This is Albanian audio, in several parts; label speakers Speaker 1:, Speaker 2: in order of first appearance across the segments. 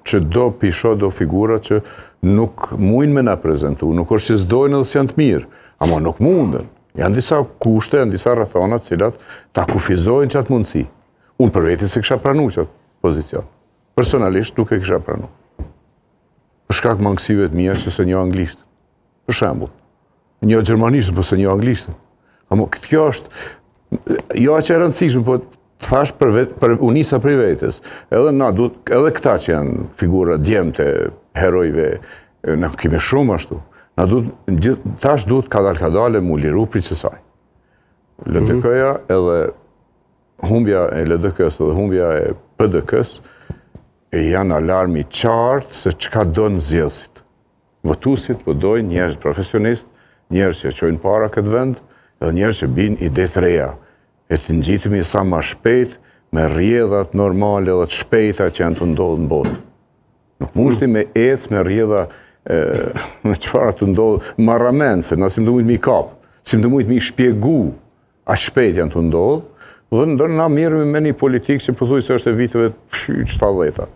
Speaker 1: Që do pi shoh do figura që nuk mujnë me na prezentu, nuk është që s'dojnë edhe s'janë të mirë, ama nuk munden. Janë disa kushte, janë disa rrethana të cilat ta kufizojnë qatë mundësi. Unë për veti s'e kisha pranu qatë pozicion. Personalisht nuk e kisha pranu. Për shkak mangësive të mia që s'e njoh anglisht. Për shembull, njoh gjermanisht, po s'e njoh anglisht. Ama këtë kjo është jo aq e rëndësishme, po thash për vet, për u nisa prej vetes. Edhe na duhet, edhe këta që janë figura djemtë e herojve, na kemi shumë ashtu. Na duhet gjithë tash duhet kadal kadale mu liru prej kësaj. LDK-ja edhe humbja e LDK-së dhe humbja e PDK-së janë alarm i qartë se çka donë zgjedhësit. Votuesit po dojnë njerëz profesionist, njerëz që çojnë para këtë vend, edhe njerëz që bijnë ide të reja. E të ngjitemi sa ma shpejt me rrjedhat normale dhe të shpejta që janë tu ndodhë në botë. Nuk mund ti me ecë me rrjedha e, me çfarë tu ndodhë marramendëse, na s'jemi tu mujtë mi kap, s'jemi tu mujtë mi shpjegu, aq shpejt janë tu ndodhë, dhe ndër na merremi me një politikë që pothuajse është e viteve 70-ta.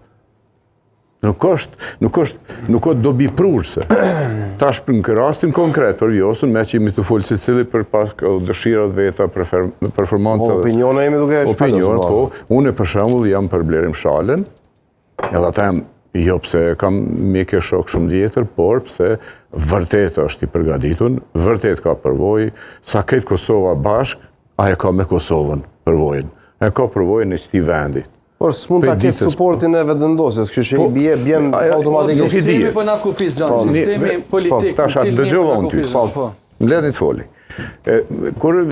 Speaker 1: Nuk është, nuk është, nuk është dobiprurëse. Tash për në rastin konkret për Vjosën, me që jemi tu folë secili për pak dëshirat veta, prefer, performanca.
Speaker 2: Po, opinione jemi duke
Speaker 1: Opinion, po. Unë për shembull jam për Blerim Shalën, edhe ata jam jo pse kam mik e shok shumë vjetër, por pse vërtet është i përgatitun, vërtet ka përvojë, sa krejt Kosova bashk, ai e ka me Kosovën përvojën. E ka përvojën e këtij vendit.
Speaker 2: Por s'mund ta ketë suportin e vetëvendosjes, kështu që i po, bie bjen automatikisht.
Speaker 1: Nuk i
Speaker 3: di. Sistemi po na kufizon, po, sistemi po, politik.
Speaker 1: Tash atë dëgjova unë ty. Po. Më leni të foli. Kur.